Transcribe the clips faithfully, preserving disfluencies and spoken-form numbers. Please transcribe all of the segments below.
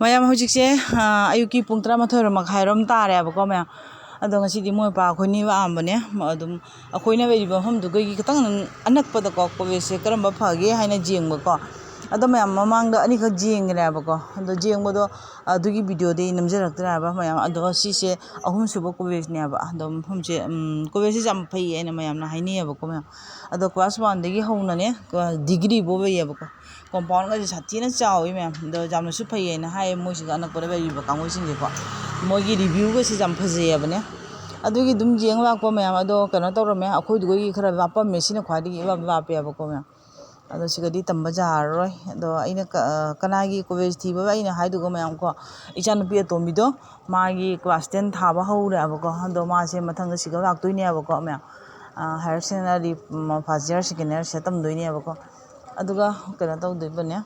ꯃꯌꯥꯝ, ꯍꯧꯖꯤꯛꯁꯦ ꯑꯌꯨꯛꯀꯤ ꯄꯨꯡ ꯇꯔꯥꯃꯥꯊꯣꯏ ꯃꯈꯥꯏꯔꯣꯝ ꯇꯥꯔꯦꯕꯀꯣ ꯃꯌꯥꯝ꯫ ꯑꯗꯣ ꯉꯁꯤꯗꯤ ꯃꯣꯏ ꯃꯄꯥ ꯑꯩꯈꯣꯏꯅꯤ ꯂꯥꯛꯑꯝꯕꯅꯦ꯫ ꯑꯗꯨꯝ ꯑꯩꯈꯣꯏꯅ ꯂꯩꯔꯤꯕ ꯃꯐꯝꯗꯨꯒꯤ ꯈꯤꯇꯪ ꯑꯅꯛꯄꯗꯀꯣ ꯀꯣꯂꯦꯖꯁꯦ ꯀꯔꯝꯕ ꯐꯒꯦ ꯍꯥꯏꯅ ꯌꯦꯡꯕꯀꯣ꯫ ꯑꯗꯣ ꯃꯌꯥꯝ, ꯃꯃꯥꯡꯗ ꯑꯅꯤꯈꯛ ꯌꯦꯡꯈ꯭ꯔꯦꯕꯀꯣ꯫ ꯑꯗꯣ ꯌꯦꯡꯕꯗꯣ ꯑꯗꯨꯒꯤ ꯚꯤꯗꯤꯑꯣꯗꯤ ꯑꯩ ꯅꯝꯖꯔꯛꯇ꯭ꯔꯦ ꯍꯥꯏꯕ ꯃꯌꯥꯝ꯫ ꯑꯗꯣ ꯁꯤꯁꯦ ꯑꯍꯨꯝꯁꯨꯕ ꯀꯣꯂꯦꯖꯅꯦꯕ꯫ ꯑꯗꯣ ꯃꯐꯝꯁꯦ, ꯀꯣꯂꯦꯖꯁꯤꯁꯨ ꯌꯥꯝ ꯐꯩ ꯍꯥꯏꯅ ꯃꯌꯥꯝꯅ ꯍꯥꯏꯅꯩꯌꯦꯕꯀꯣ ꯃꯌꯥꯝ꯫ ꯑꯗꯣ ꯀ꯭ꯂꯥꯁ ꯋꯥꯟꯗꯒꯤ ꯍꯧꯅꯅꯦ ꯗꯤꯒ꯭ꯔꯤꯐꯥꯎ ꯂꯩꯌꯦꯕꯀꯣ꯫ ꯀꯣꯝꯄꯥꯎꯟꯒꯁꯦ ꯁꯥꯊꯤꯅ ꯆꯥꯎꯋꯤ ꯃꯌꯥꯝ꯫ ꯑꯗꯣ ꯌꯥꯝꯅꯁꯨ ꯐꯩ ꯍꯥꯏꯅ ꯍꯥꯏꯌꯦ ꯃꯣꯏꯁꯤꯒ ꯑꯅꯛꯄꯗ ꯂꯩꯔꯤꯕ ꯀꯥꯡꯕꯨꯁꯤꯡꯁꯦꯀꯣ꯫ ꯃꯣꯏꯒꯤ ꯔꯤꯚ꯭ꯌꯨꯒꯁꯦ ꯌꯥꯝ ꯐꯖꯩꯌꯦꯕꯅꯦ꯫ ꯑꯗꯨꯒꯤ ꯑꯗꯨꯝ ꯌꯦꯡ ꯂꯥꯛꯄ ꯃꯌꯥꯝ꯫ ꯑꯗꯣ ꯀꯩꯅꯣ ꯇꯧꯔꯝꯃꯦ, ꯑꯩꯈꯣꯏꯗꯨꯒꯤ ꯈꯔ ꯂꯥꯞꯄꯝꯃꯦ꯫ ꯁꯤꯅ ꯈ꯭ꯋꯥꯏꯗꯒꯤ ꯏꯂꯥꯞ ꯂꯥꯞꯄꯦꯕꯀꯣ ꯃꯌꯥꯝ꯫ ꯑꯗꯣ ꯁꯤꯒꯗꯤ ꯇꯝꯕ ꯌꯥꯔꯔꯣꯏ꯫ ꯑꯗꯣ ꯑꯩꯅ ꯀ-, ꯀꯅꯥꯒꯤ ꯀꯣꯂꯦꯖ ꯊꯤꯕ ꯑꯩꯅ ꯍꯥꯏꯗꯨꯒ ꯃꯌꯥꯝ ꯀꯣ, ꯏꯆꯥꯅꯨꯄꯤ ꯑꯇꯣꯝꯕꯤꯗꯣ ꯃꯥꯒꯤ ꯀ꯭ꯂꯥꯁ ꯇꯦꯟ ꯊꯥꯕ ꯍꯧꯔꯦꯕꯀꯣ꯫ ꯑꯗꯣ ꯃꯥꯁꯦ ꯃꯊꯪꯗ ꯁꯤꯗ ꯂꯥꯛꯇꯣꯏꯅꯦꯕꯀꯣ ꯃꯌꯥꯝ꯫ ꯍꯥꯌꯔ ꯁꯦꯀꯦꯟꯗꯔꯤ ꯐꯥꯔꯁ ꯏꯌꯥꯔ, ꯁꯦꯀꯦꯟ ꯏꯌꯥꯔꯁꯤꯗ ꯇꯝꯗꯣꯏꯅꯦꯕꯀꯣ꯫ ꯑꯗꯨꯒ ꯀꯩꯅꯣ ꯇꯧꯗꯣꯏꯕꯅꯦ,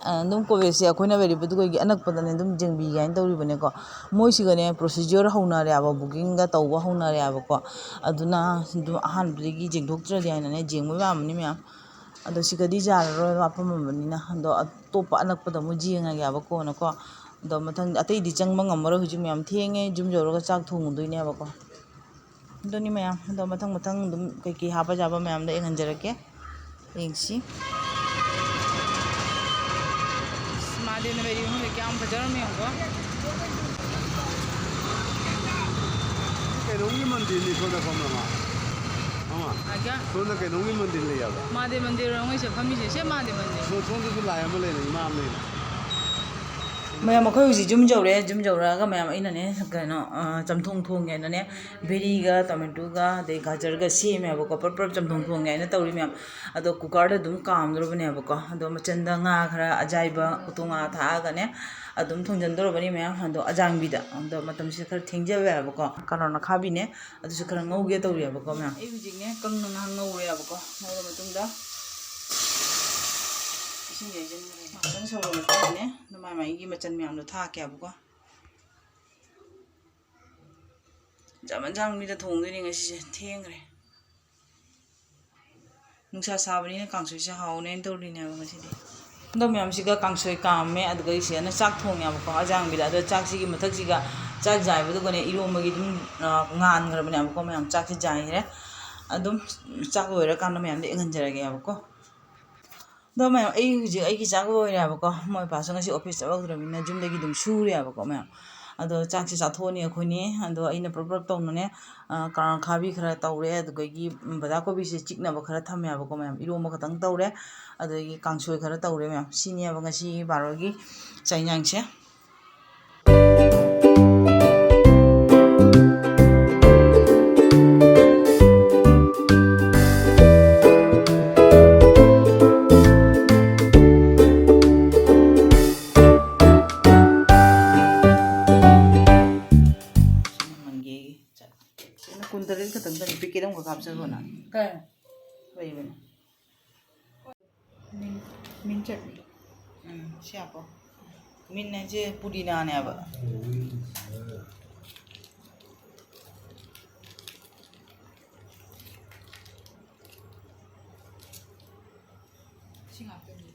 ꯑꯗꯨꯝ ꯀꯣꯂꯦꯖꯁꯦ ꯑꯩꯈꯣꯏꯅ ꯂꯩꯔꯤꯕꯗꯨꯒꯤ ꯑꯅꯛꯄꯗꯅꯦ ꯑꯗꯨꯝ ꯌꯦꯡꯕꯤꯒꯦ ꯍꯥꯏꯅ ꯇꯧꯔꯤꯕꯅꯦꯀꯣ꯫ ꯃꯣꯏꯁꯤꯒꯅꯦ ꯄ꯭ꯔꯣꯁꯤꯖꯔ ꯍꯧꯅꯔꯦꯕ, ꯕꯨꯀꯤꯡꯒ ꯇꯧꯕ ꯍꯧꯅꯔꯦꯕꯀꯣ꯫ ꯑꯗꯨꯅ ꯑꯗꯨꯝ ꯑꯍꯥꯟꯕꯗꯒꯤ ꯌꯦꯡꯊꯣꯛꯇ꯭ꯔꯗꯤ ꯍꯥꯏꯅꯅꯦ ꯌꯦꯡꯕ ꯂꯥꯛꯑꯝꯕꯅꯤ ꯃꯌꯥꯝ꯫ ꯑꯗꯣ ꯁꯤꯒꯗꯤ ꯌꯥꯔꯔꯣꯏ, ꯂꯥꯞꯄꯝꯃꯕꯅꯤꯅ꯫ ꯑꯗꯣ ꯑꯇꯣꯞꯄ ꯑꯅꯛꯄꯗ ꯑꯃꯨꯛ ꯌꯦꯡꯉꯒꯦꯕ ꯀꯣꯟꯅꯀꯣ꯫ ꯑꯗꯣ ꯃꯊꯪ ꯑꯇꯩꯗꯤ ꯆꯪꯕ ꯉꯝꯃꯔꯣꯏ, ꯍꯧꯖꯤꯛ ꯃꯌꯥꯝ ꯊꯦꯡꯉꯦ꯫ ꯌꯨꯝ ꯌꯧꯔꯒ ꯆꯥꯛ ꯊꯣꯡꯉꯨꯗꯣꯏꯅꯦꯕꯀꯣ꯫ ꯑꯗꯨꯅꯤ ꯃꯌꯥꯝ, ꯑꯗꯣ ꯃꯊꯪ ꯃꯊꯪ ꯑꯗꯨꯝ ꯀꯩꯀꯩ ꯍꯥꯞꯄ ꯌꯥꯕ ꯃꯌꯥꯝꯗꯣ ꯌꯦꯡꯍꯟꯖꯔꯛꯀꯦ꯫ ꯌꯦꯡꯁꯤ꯫ ꯑꯁ, ꯃꯍꯥꯗꯦꯕꯅ ꯂꯩꯔꯤ ꯃꯐꯝꯁꯦ ꯀꯌꯥꯝ ꯐꯖꯔꯝꯃꯤ ꯌꯦꯡꯉꯨꯀꯣ꯫ ꯀꯩꯅꯣꯝꯒꯤ ꯃꯟꯗꯤꯔꯅꯤ ꯁꯣꯝꯗ ꯐꯝꯃ ꯑꯃ꯫ ꯑꯃ꯫ ꯑꯒ? ꯁꯣꯝꯗ ꯀꯩꯅꯣꯝꯒꯤ ꯃꯟꯗꯤꯔ ꯂꯩ ꯍꯥꯏꯕ꯫ ꯃꯍꯥꯗꯦꯕ ꯃꯟꯗꯤꯔ ꯑꯣꯏꯔꯝꯒꯅꯤ ꯁꯤꯗ ꯐꯝꯃꯤꯁꯦ꯫ ꯁꯦ ꯃꯍꯥꯗꯦꯕ ꯃꯟꯗꯤꯔ꯫ ꯁꯣ-, ꯁꯣꯝꯗꯁꯨ ꯂꯥꯏ ꯑꯃ ꯂꯩꯔꯦ, ꯏꯃꯥ ꯑꯃ ꯂꯩꯔꯦ꯫ ꯃꯌꯥꯝ, ꯑꯩꯈꯣꯏ ꯍꯧꯖꯤꯛ ꯌꯨꯝ ꯌꯧꯔꯦ꯫ ꯌꯨꯝ ꯌꯧꯔꯛꯑꯒ ꯃꯌꯥꯝ ꯑꯩꯅꯅꯦ, ꯀꯩꯅꯣ, ꯑ, ꯆꯝꯊꯣꯡ ꯊꯣꯡꯒꯦꯅꯅꯦ, ꯕꯦꯔꯤꯒ ꯇꯣꯃꯦꯇꯣꯒ ꯑꯗꯩ ꯒꯥꯖꯔꯒ ꯁꯦꯝꯃꯦꯕꯀꯣ꯫ ꯄ꯭ꯔꯞ ꯄ꯭ꯔꯞ ꯆꯝꯊꯣꯡ ꯊꯣꯡꯒꯦ ꯍꯥꯏꯅ ꯇꯧꯔꯤ ꯃꯌꯥꯝ꯫ ꯑꯗꯣ ꯀꯨꯀꯔꯗ ꯑꯗꯨꯝ ꯀꯥꯝꯗꯣꯔꯕꯅꯦꯕꯀꯣ꯫ ꯑꯗꯣ ꯃꯆꯟꯗ ꯉꯥ ꯈꯔ ꯑꯖꯥꯏꯕ, ꯎꯇꯣꯡ ꯉꯥ ꯊꯥꯛꯑꯒꯅꯦ ꯑꯗꯨꯝ ꯊꯣꯡꯖꯟꯗꯣꯔꯕꯅꯤ ꯃꯌꯥꯝ꯫ ꯑꯗꯣ ꯑꯖꯥꯡꯕꯤꯗ, ꯑꯗꯣ ꯃꯇꯝꯁꯤꯗ ꯈꯔ ꯊꯦꯡꯖꯕ ꯌꯥꯏꯕꯀꯣ꯫ ꯀꯥꯔꯣꯠ ꯑꯈꯥꯕꯤꯅꯦ, ꯑꯗꯨꯁꯨ ꯈꯔ ꯉꯧꯒꯦ ꯇꯧꯔꯤꯑꯕꯀꯣ ꯃꯌꯥꯝ꯫ ꯑꯩ ꯍꯧꯖꯤꯛꯅꯦ ꯀꯪꯅ ꯉꯥꯏꯍꯥꯛ ꯉꯧꯔꯦꯕꯀꯣ꯫ ꯉꯧꯔ ꯃꯇꯨꯡꯗ ꯏꯁꯤꯡ ꯍꯩꯖꯤꯟꯈ꯭ꯔꯦ꯫ ꯉꯥꯛꯇꯪ ꯁꯧꯔ ꯃꯇꯨꯡꯗꯅꯦ ꯑꯗꯨꯝ ꯃꯥꯏ ꯃꯥꯏꯒꯤ ꯃꯆꯜ ꯃꯌꯥꯝꯗꯣ ꯊꯥꯛꯀꯦꯕꯀꯣ꯫ ꯖꯥꯃꯟ ꯖꯥꯃꯟꯒꯤꯗ ꯊꯣꯡꯗꯣꯏꯅꯦ ꯉꯁꯤꯁꯦ, ꯊꯦꯡꯈ꯭ꯔꯦ꯫ ꯅꯨꯡꯁꯥ ꯁꯥꯕꯅꯤꯅ ꯀꯥꯡꯁꯣꯏꯁꯦ ꯍꯥꯎꯅꯦꯅ ꯇꯧꯔꯤꯅꯦꯕ ꯉꯁꯤꯗꯤ꯫ ꯑꯗꯣ ꯃꯌꯥꯝꯁꯤꯒ ꯀꯥꯡꯁꯣꯏ ꯀꯥꯝꯃꯦ, ꯑꯗꯨꯒ ꯑꯩꯁꯤꯗꯅ ꯆꯥꯛ ꯊꯣꯡꯉꯦꯕꯀꯣ, ꯑꯖꯥꯡꯕꯤꯗ꯫ ꯑꯗꯣ ꯆꯥꯛꯁꯤꯒꯤ ꯃꯊꯛꯁꯤꯒ ꯆꯥꯛ ꯖꯥꯏꯕꯗꯨꯒꯅꯦ, ꯏꯔꯣꯝꯕꯒꯤ ꯑꯗꯨꯝ, ꯑ, ꯉꯥꯟꯈ꯭ꯔꯕꯅꯦꯕꯀꯣ ꯃꯌꯥꯝ꯫ ꯆꯥꯛꯁꯤ ꯖꯥꯏꯈ꯭ꯔꯦ꯫ ꯑꯗꯨꯝ ꯆꯥꯛ ꯂꯣꯏꯔꯀꯥꯟꯗ ꯃꯌꯥꯝꯗ ꯌꯦꯡꯍꯟꯖꯔꯒꯦꯕꯀꯣ꯫ ꯑꯗꯣ ꯃꯌꯥꯝ, ꯑꯩ ꯍꯧꯖꯤꯛ ꯑꯩꯒꯤ ꯆꯥꯛ ꯂꯣꯏꯔꯦꯕꯀꯣ꯫ ꯃꯣꯏ ꯄꯥꯁꯨ ꯉꯁꯤ ꯑꯣꯐꯤꯁ ꯆꯠꯍꯧꯗ꯭ꯔꯕꯅꯤꯅ ꯌꯨꯝꯗꯒꯤ ꯑꯗꯨꯝ ꯁꯨꯔꯦꯕꯀꯣ ꯃꯌꯥꯝ꯫ ꯑꯗꯣ ꯆꯥꯛꯁꯦ ꯆꯥꯊꯣꯛꯑꯅꯤ ꯑꯩꯈꯣꯏꯅꯤ꯫ ꯑꯗꯣ ꯑꯩꯅ ꯄ꯭ꯔꯞ ꯄ꯭ꯔꯞ ꯇꯧꯅꯅꯦ, ꯑ, ꯀꯥꯔꯣꯠ ꯑꯈꯥꯕꯤ ꯈꯔ ꯇꯧꯔꯦ, ꯑꯗꯨꯗꯒꯤ ꯕꯗꯥ ꯀꯣꯕꯤꯁꯦ ꯆꯤꯛꯅꯕ ꯈꯔ ꯊꯝꯃꯦꯕꯀꯣ ꯃꯌꯥꯝ꯫ ꯏꯔꯣꯝꯕ ꯈꯛꯇꯪ ꯇꯧꯔꯦ, ꯑꯗꯒꯤ ꯀꯥꯡꯁꯣꯏ ꯈꯔ ꯇꯧꯔꯦ ꯃꯌꯥꯝ꯫ ꯁꯤꯅꯦꯕ ꯉꯁꯤ ꯕꯥꯔꯣꯒꯤ ꯆꯥꯛ ꯏꯟꯁꯥꯡꯁꯦ꯫ ꯁꯤꯅ ꯀꯨꯟꯇꯔꯦꯠ ꯈꯛꯇꯪꯗꯅꯤ, ꯄꯦꯀꯦꯠ ꯑꯃꯈꯛ ꯍꯥꯞꯆꯜꯂꯣꯅ꯫ ꯀꯩ? ꯂꯩꯕꯅꯦ꯫ ꯃꯤꯟ, ꯃꯤꯟ ꯆꯠꯅꯤ꯫ ꯎꯝ, ꯁꯤ ꯍꯥꯞꯄꯣ꯫ ꯃꯤꯟ ꯍꯥꯏꯁꯦ ꯄꯨꯗꯤꯅꯥꯅꯦꯕ꯫ ꯁꯤ ꯉꯥꯛꯇꯅꯤ꯫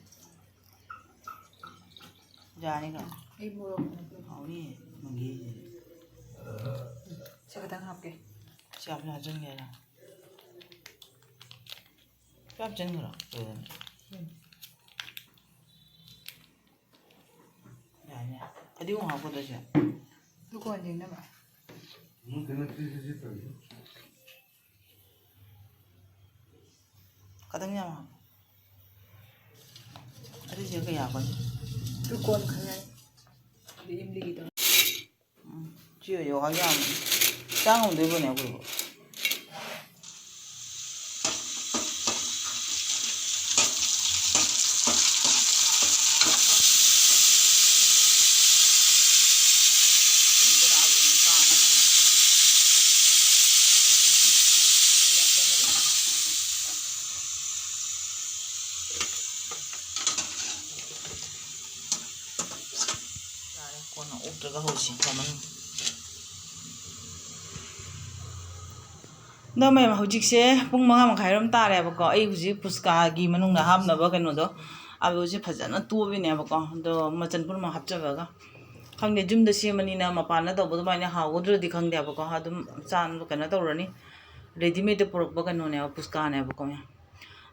ꯌꯥꯅꯤ ꯀꯩꯅꯣ꯫ ꯑꯩ ꯃꯣꯔꯣꯛ ꯃꯦꯠꯄ꯫ ꯍꯥꯎꯅꯤ, ꯃꯪꯒꯦꯁꯦ꯫ ꯁꯤ ꯈꯛꯇꯪ ꯍꯥꯞꯀꯦ꯫ ꯁꯤ ꯍꯥꯞꯅ ꯍꯥꯞꯆꯤꯟꯒꯦꯔꯥ? ꯁꯤ ꯍꯥꯞꯆꯤꯟꯈ꯭ꯔꯣ꯫ ꯎꯝ꯫ ꯌꯥꯏꯅꯦ꯫ ꯐꯗꯤꯒꯣꯝ ꯍꯥꯞꯀꯗ꯭ꯔꯣ ꯁꯦ? ꯑꯗꯨ ꯀꯣꯟꯅ ꯌꯦꯡꯅꯕ꯫ ꯈꯇꯪ ꯌꯥꯝ ꯍꯥꯞꯄꯣ꯫ ꯑꯗꯨꯏꯁꯦ ꯀꯌꯥ ꯍꯥꯞꯄꯅꯤ? ꯑꯗꯨ ꯀꯣꯟ ꯈꯔ ꯂꯩ꯫ ꯑꯗꯨ ꯏꯝꯂꯤꯒꯤꯗꯣ꯫ ꯎꯝ, ꯁꯤ ꯑꯣꯏꯔꯗꯤ ꯋꯥ ꯌꯥꯝ ꯆꯥ ꯉꯝꯗꯣꯏꯕꯅꯦ ꯑꯩꯈꯣꯏꯕꯨ꯫ ꯌꯥꯔꯦ, ꯀꯣꯟꯅ ꯑꯣꯛꯇ꯭ꯔꯒ ꯍꯧꯁꯤ, ꯀꯃꯟ꯫ ꯑꯗꯣ ꯃꯌꯥꯝ, ꯍꯧꯖꯤꯛꯁꯦ ꯄꯨꯡ ꯃꯉꯥ ꯃꯈꯥꯏꯔꯣꯝ ꯇꯥꯔꯦꯕꯀꯣ꯫ ꯑꯩ ꯍꯧꯖꯤꯛ ꯐꯨꯁꯀꯥꯒꯤ ꯃꯅꯨꯡꯗ ꯍꯥꯞꯅꯕ ꯀꯩꯅꯣꯗꯣ, ꯑꯂꯨꯁꯦ ꯐꯖꯅ ꯇꯣꯠꯂꯤꯅꯦꯕꯀꯣ, ꯑꯗꯣ ꯃꯆꯜ ꯄꯨꯝꯅꯃꯛ ꯍꯥꯞꯆꯜꯂꯒ꯫ ꯈꯪꯗꯦ, ꯌꯨꯝꯗ ꯁꯦꯝꯕꯅꯤꯅ ꯃꯄꯥꯟꯗ ꯇꯧꯕ ꯑꯗꯨꯃꯥꯏꯅ ꯍꯥꯎꯒꯗ꯭ꯔꯗꯤ ꯈꯪꯗꯦꯕꯀꯣ, ꯑꯗꯨꯝ ꯆꯥꯅꯕ ꯀꯩꯅꯣ ꯇꯧꯔꯅꯤ꯫ ꯔꯦꯗꯤꯃꯦꯗꯇ ꯄꯨꯔꯛꯄ ꯀꯩꯅꯣꯅꯦꯕ, ꯄꯨꯁꯀꯥꯅꯦꯕꯀꯣ ꯃꯌꯥꯝ꯫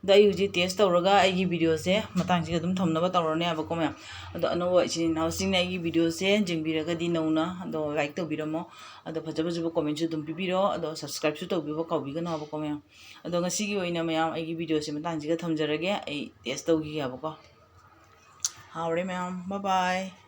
ꯑꯗꯣ ꯑꯩ ꯍꯧꯖꯤꯛ ꯇꯦꯁ ꯇꯧꯔꯒ ꯑꯩꯒꯤ ꯚꯤꯗꯤꯑꯣꯁꯦ ꯃꯇꯥꯡꯁꯤꯒ ꯑꯗꯨꯝ ꯊꯝꯅꯕ ꯇꯧꯔꯅꯦꯕꯀꯣ ꯃꯌꯥꯝ꯫ ꯑꯗꯣ ꯑꯅꯧꯕ ꯏꯆꯤꯟ ꯏꯅꯥꯎꯁꯤꯡꯅ ꯑꯩꯒꯤ ꯚꯤꯗꯤꯑꯣꯁꯦ ꯌꯦꯡꯕꯤꯔꯒꯗꯤ ꯅꯧꯅ ꯑꯗꯣ ꯂꯥꯏꯛ ꯇꯧꯕꯤꯔꯝꯃꯣ꯫ ꯑꯗꯣ ꯐꯖ ꯐꯖꯕ ꯀꯣꯃꯦꯟꯁꯨ ꯑꯗꯨꯝ ꯄꯤꯕꯤꯔꯣ꯫ ꯑꯗꯣ ꯁꯕꯁꯀ꯭ꯔꯥꯏꯕꯁꯨ ꯇꯧꯕꯤꯕ ꯀꯥꯎꯕꯤꯒꯅꯣ ꯍꯥꯏꯕꯀꯣ ꯃꯌꯥꯝ꯫ ꯑꯗꯣ ꯉꯁꯤꯒꯤ ꯑꯣꯏꯅ ꯃꯌꯥꯝ ꯑꯩꯒꯤ ꯚꯤꯗꯤꯑꯣꯁꯦ ꯃꯇꯥꯡꯁꯤꯒ ꯊꯝꯖꯔꯒꯦ꯫ ꯑꯩ ꯇꯦꯁ ꯇꯧꯈꯤꯒꯦꯕꯀꯣ꯫ ꯍꯥꯎꯔꯦ ꯃꯌꯥꯝ, bye bye꯫